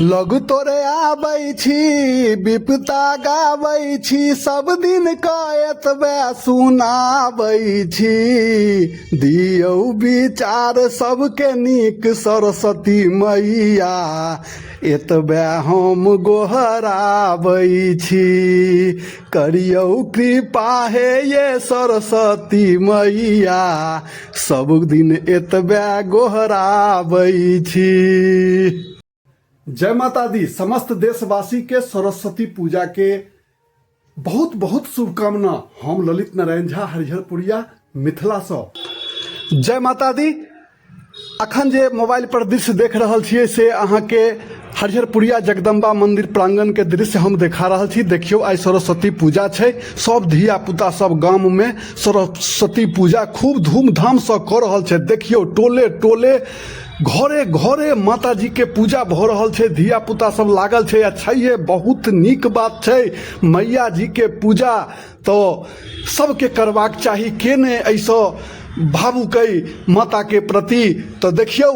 लग तोरे आबै छी, विपता गाबै छी, सब दिन क एतबे सुनाबै छी। दियौ विचार सबके नीक सरस्वती मैया, एतबे हम गोहराबै छी। करियौ कृपा हे ये सरस्वती मैया, सब दिन एतबे गोहराबै छी। जय माता दी। समस्त देशवासी के सरस्वती पूजा के बहुत बहुत शुभकामना। हम ललित नारायण झा, हरिहरपुरिया, मिथिला से। जय माता दी। अखन जे मोबाइल पर दृश्य देख रहल छियै से अहाँके हरिहरपुरिया जगदम्बा मंदिर प्रांगण के दृश्य हम देखा रहल छी। देखियौ, आइ सरस्वती पूजा छै। सब धिया पुता सब गाम में सरस्वती पूजा खूब धूमधाम से कऽ रहल छै। देखियौ, टोले टोले, घरे घरे माताजी के पूजा भऽ रहल छै। धिया पुता सब लागल छै आ छैहे, बहुत नीक बात छै। मैया जी के पूजा तऽ सबके करबाक चाही। के ने एहिसँ भावुक अइ माता के प्रति? तऽ देखियौ,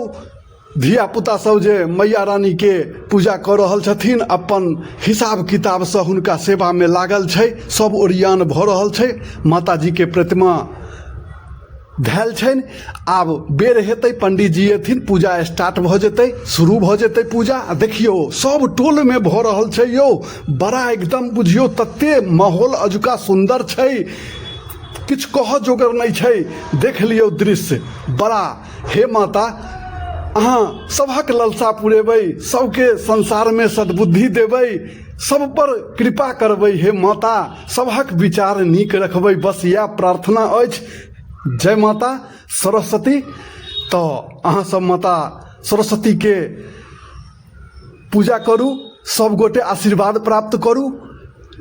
धिया पुता सब जे मैया रानी के पूजा कऽ रहल छथिन, अपन हिसाब किताबसँ हुनका सेवामे लागल छै। सब ओरियान भऽ रहल छै। माताजी के प्रतिमा धयल छनि। आब बेर हेतै, पंडीजी एथिन, पूजा स्टार्ट भऽ जेतै, शुरू भऽ जेतै पूजा। आ देखियौ, सब टोलमे भऽ रहल छै यौ। बड़ा एकदम बुझियौ तते माहौल अजुका सुन्दर छै, किछु कहऽ जोगर नहि छै। देख लियौ दृश्य बड़ा। हे माता, अहाँ सभक ललसा पुरेबै, सबके संसारमे सद्बुद्धि देबै, सब पर कृपा करबै। हे माता, सभक विचार नीक रखबै, बस इएह प्रार्थना अछि। जय माता सरस्वती। तऽ अहाँ सब माता सरस्वतीके पूजा करू, सब गोटे आशीर्वाद प्राप्त करू।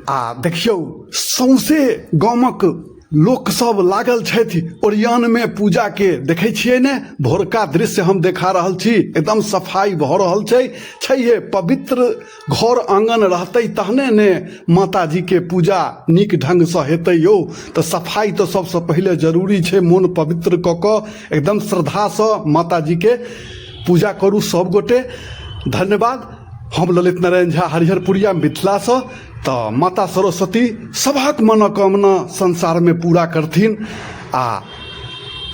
आ देखियौ, सौंसे गामक लोक सब लागल छथि ओरियानमे पूजाके। देखै छियै ने, भोरका दृश्य हम देखा रहल छी। एकदम सफाइ भऽ रहल छै। छैहे, पवित्र घर आङ्गन रहतै तहने ने माताजीके पूजा नीक ढङ्गसँ हेतै यौ। तऽ सफाइ तऽ सबसँ पहिले जरूरी छै। मोन पवित्र कऽ कऽ एकदम श्रद्धासँ माताजीके पूजा करू सब गोटे। धन्यवाद। हम ललित नारायण झा, हरिहरपुरिया, मिथिलासँ। तऽ माता सरस्वती सभक मनोकामना संसारमे पूरा करथिन आ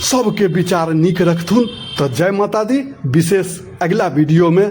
सबके विचार नीक रखथुन। तऽ जय माता दी। विशेष अगिला वीडियोमे।